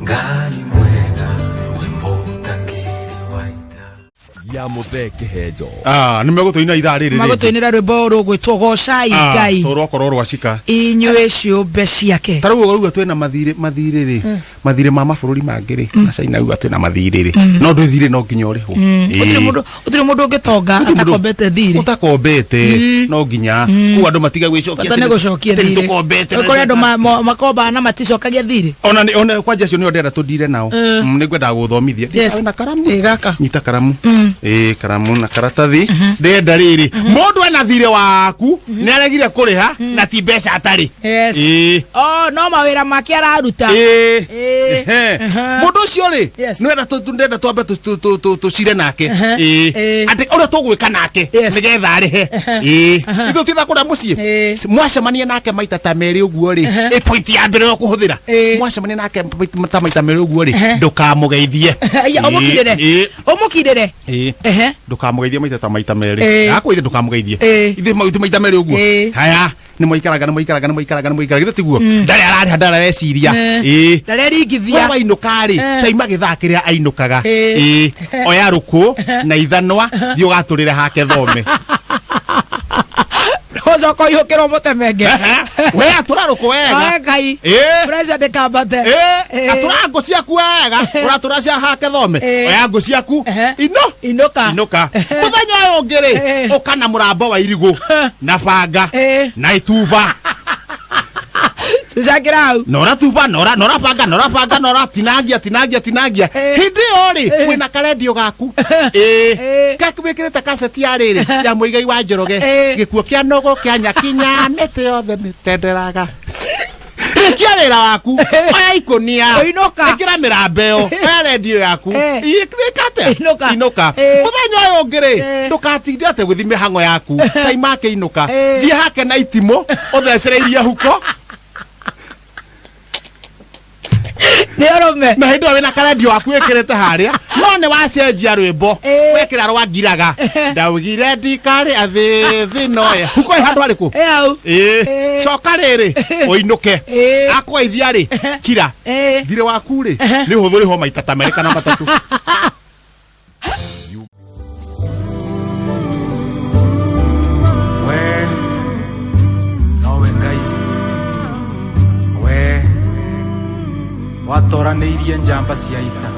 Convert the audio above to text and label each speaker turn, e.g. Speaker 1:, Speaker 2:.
Speaker 1: Ngai mwega rwĩmbo ũtangĩrĩ wa ita.
Speaker 2: Ya muthee kihenjo.
Speaker 3: Ah, nĩ megũtũina ithaa rĩrĩ rĩngĩ.
Speaker 4: Magũtũinĩra rwĩmbo rũgwĩtwo gocai Ngai.
Speaker 3: Rwakorwo rwacika.
Speaker 4: Inyuĩ ciũmbe ciake.
Speaker 3: Ta rĩu ũrauga twĩna mathirĩ, mathirĩ rĩ, mathirĩ ma mabũrũri mangĩ rĩ, na China uga twĩna mathirĩ rĩ, no ndwĩ thirĩ no nginya ũrĩhwo.
Speaker 4: Gũtirĩ mũndũ, gũtirĩ mũndũ ũngĩtonga
Speaker 3: Gũtirĩ mũndũ-
Speaker 4: atakombete thirĩ.
Speaker 3: Ũtakombete no nginya koguo andũ matige gwĩcokia
Speaker 4: Bata nĩ gũcokia
Speaker 3: atĩ
Speaker 4: thirĩ.
Speaker 3: nĩtũkombete na
Speaker 4: Kũrĩ andũ makombaga na maticokagia thirĩ.
Speaker 3: Ona nĩ ona kwanja acio nĩo ndĩrenda tũndire nao. Nĩ ngwendaga gũthomithia.
Speaker 4: Yes.
Speaker 3: Na karamu.
Speaker 4: Ĩ, gaka.
Speaker 3: Nyita karamu. Ĩ, karamu na karatathi. Ndĩrenda rĩrĩ, mũndũ ena thirĩ waku nĩ aregire kũrĩha na ti mbeca atarĩ.
Speaker 4: Yes.
Speaker 3: Ĩ.
Speaker 4: Oh, no mawĩra make araruta.
Speaker 3: Ĩ.
Speaker 4: Ĩ.
Speaker 3: Ehe. Mũndũ ũcio rĩ,
Speaker 4: Yes.
Speaker 3: nĩwenda ndĩrenda twambe tũcire nake. Ĩ.
Speaker 4: Ĩ.
Speaker 3: Atĩ ũrĩa tũgwĩka nake
Speaker 4: Yes.
Speaker 3: nĩgetha arĩhe. Ĩ. Ithuĩ tũtirenda kũrĩa mũciĩ.
Speaker 4: Ĩ.
Speaker 3: Mwacemania nake maita ta merĩ ũguo rĩ, ĩ point ya mbere ĩrĩa ũkũhũthĩra.
Speaker 4: Ĩ.
Speaker 3: Mwacemania nake ta maita merĩ ũguo rĩ, ndũkamũgeithie.
Speaker 4: Aya, ũmũkindĩre.
Speaker 3: Ĩ.
Speaker 4: Ũmũkindĩre.
Speaker 3: Ĩ.
Speaker 4: Ehe.
Speaker 3: Ndũkamũgeithie maita ta maita merĩ.
Speaker 4: Ĩ.
Speaker 3: Ndakwĩrire ndũkamũgeithie.
Speaker 4: Ĩ.
Speaker 3: Ithuĩ maita merĩ ũguo.
Speaker 4: Ĩ.
Speaker 3: Haya, nĩ mwaikaraga, nĩ mwaikaraga, nĩ mwaikaraga, nĩ mwaikaraga, githĩ tiguo? Ndarĩ ararĩha, ndarĩ areciria. Ĩ.
Speaker 4: Ndareringithia.
Speaker 3: We wainũka rĩ, taima gĩthaa kĩrĩa ainũkaga.
Speaker 4: Ĩ.
Speaker 3: Ĩ. Oya rũkũ na ithanwa, thiĩ ũgatũrĩre hake thome.
Speaker 4: Ũcoka ũihũkĩrwo mũtemenge.
Speaker 3: We atũra rũkũ wega.
Speaker 4: Oe Ngai.
Speaker 3: Ĩ.
Speaker 4: Pressure ndĩkambate.
Speaker 3: Ĩ,
Speaker 4: Ĩ.
Speaker 3: atũra ngũ ciaku wega, ũratũra cia hake thome.
Speaker 4: Ĩ.
Speaker 3: Oya ngũ ciaku.
Speaker 4: Ehe.
Speaker 3: Ino.
Speaker 4: Inũka.
Speaker 3: Inũka. Mũthenya ũyũ ũngĩ rĩ,
Speaker 4: Ĩ.
Speaker 3: ũka na mũrambo wa irigũ, na banga,
Speaker 4: Ĩ.
Speaker 3: na ituba.
Speaker 4: Cucakĩra hau.
Speaker 3: Nora tuba, nora, nora banga, nora banga, nora tinangia, tinangia, tinangia.
Speaker 4: Ĩ.
Speaker 3: Hĩndĩ ĩyo rĩ,
Speaker 4: Ĩ.
Speaker 3: wĩna karendio gaku. Ĩ.
Speaker 4: Ĩ.
Speaker 3: Wĩkĩrĩte kaseti ya rĩrĩ, ya Mũigai wa Njoroge.
Speaker 4: Ĩ.
Speaker 3: Gĩkuo kĩa nogo kĩa nyakinya, mĩtĩ yothe mĩtenderaga. Rĩkia wĩra waku, oya ikũnia,
Speaker 4: Ũinũka.
Speaker 3: ĩkĩra mĩramba ĩyo, oya rendio yaku.
Speaker 4: Ĩ.
Speaker 3: Ĩ, ĩka atĩa?
Speaker 4: Inũka.
Speaker 3: Inũka.
Speaker 4: Ĩ.
Speaker 3: Mũthenya ũyũ ũngĩ rĩ,
Speaker 4: Ĩ.
Speaker 3: ndũkatinde atĩ gũthiĩ mĩhang'o yaku, taima akĩinũka.
Speaker 4: Ĩ.
Speaker 3: Thiĩ hake na itimũ, ũthecereirie huko.
Speaker 4: Nĩ ũrũme.
Speaker 3: Na hĩndĩ ĩyo wĩna karendio waku wĩkĩrĩte harĩa, no nĩ wacenjia rwĩmbo.
Speaker 4: Ĩ.
Speaker 3: Wekĩra rwa ngiraga. Ndaugire ndikarĩ athĩthĩ noe. Huko ĩ handũ harĩkũ?
Speaker 4: Ĩ hau.
Speaker 3: Ĩ.
Speaker 4: Ĩ.
Speaker 3: Coka rĩrĩ, ũinũke.
Speaker 4: Ĩ.
Speaker 3: Akũgeithia rĩ, kira.
Speaker 4: Ĩ.
Speaker 3: Thirĩ waku rĩ, nĩ ũhũthũ rĩhwo maita ta merĩ kana matatũ.
Speaker 1: We nowe Ngai, we watoranĩirie njamba cia ita.